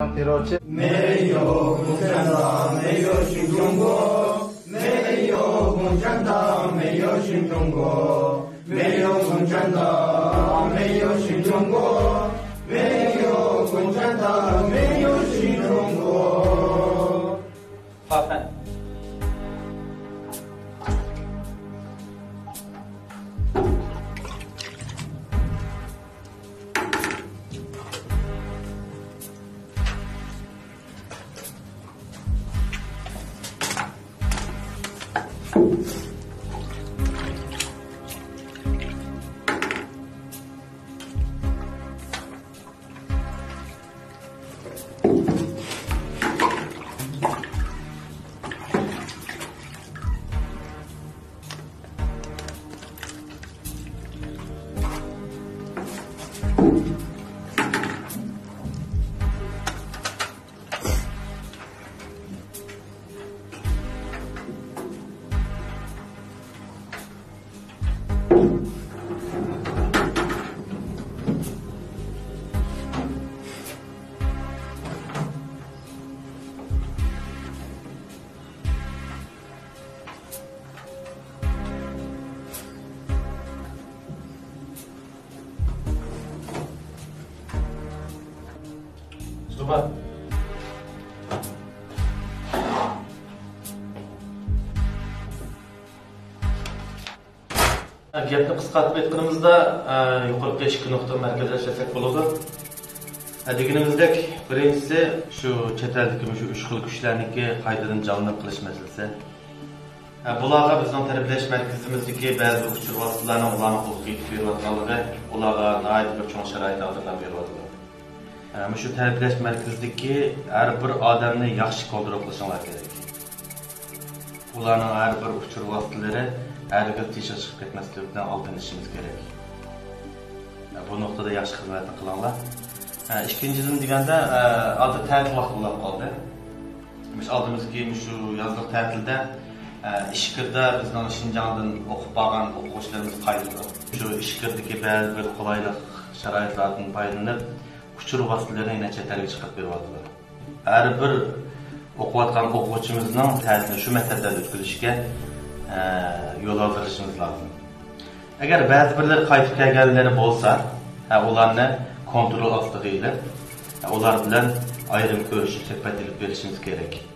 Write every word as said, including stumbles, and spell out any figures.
没有共产党，没有新中国。没有共产党，没有新中国。没有共产党，没有新中国。没有共产党，没有新中国。好看。گەپنى قىسقارتىپ ئېيتقىنىمىزدا، ئە، يۇقىرىقى ئىككى نۇقتىغا مەركەزلەشتۈرسەك بولىدۇ. ئە، دېگىنىمىزدەك، بىرىنچىسى شۇ چەت ئەلدىكى مۇشۇ ئۈچ خىل كۈچلەرنىڭكى قايتىدىن جانلىنىپ قېلىش مەسىلىسى. ئە، بۇلارغا بىزنىڭ تەربىيەلەش مەركىزىمىزدىكى بەزى بىر ئۇچۇر ۋاسىتىلەرنىڭ ئۇلارنىڭ قولىغا يېتىپ بېرىۋاتقانلىقى ئۇلارغا ناھايىتى بىر چوڭ شارائىت ھازىرلاپ بېرىۋاتىدۇ. ئە، مۇشۇ تەربىيەلەش مەركىزىدىكى ھەر بىر ئادەمنى ياخشى كونترول قىلىشىڭلار كېرەك. ئۇلارنىڭ ھەر بىر ئۇچۇر ۋاسىتىلىرى ھەرگىز تېشىغا چىقىپ كەتمەسلىكىدىن ئالدىنى ئېلىشىمىز كېرەك. ئە، بۇ نۇقتىدا ياخشى خىزمەتنى قىلىڭلار. ئە، ئىككىنچىدىن دېگەندە، ئە، ھازىر تەتىل ۋاقتى بولۇپ قالدى. مۇشۇ ئالدىمىزدىكى مۇشۇ يازلىق تەتىلدە، ئە، ئىچكىرىدە بىزنىڭ شىنجاڭدىن ئوقۇپ بارغان ئوقۇغۇچىلىرىمىز قايتىدۇ. شۇ ئىچكىرىدىكى بەزى بىر قولايلىق شارائىتلاردىن پايدىلىنىپ، ئۇچۇر ۋاسىتىلىرىنى يەنە چەت ئەلگە چىقىرىپ بېرىۋاتىدۇ. ھەر بىر ئوقۇۋاتقان ئوقۇغۇچىمىزنىڭ تەتىلىنى شۇ مەكتەپلەردە ئۆتكۈزۈشكە، ئە، يول ھازىرلىشىمىز لازىم. ئەگەر بەزى بىرلىرى قايتىپ كەلگەنلىرى بولسا، ھە، ئۇلارنى كونترول ئاستىغا ئېلىپ، ھە، ئۇلار بىلەن ئايرىم كۆرۈشۈپ سۆھبەت ئېلىپ بېرىشىمىز كېرەك.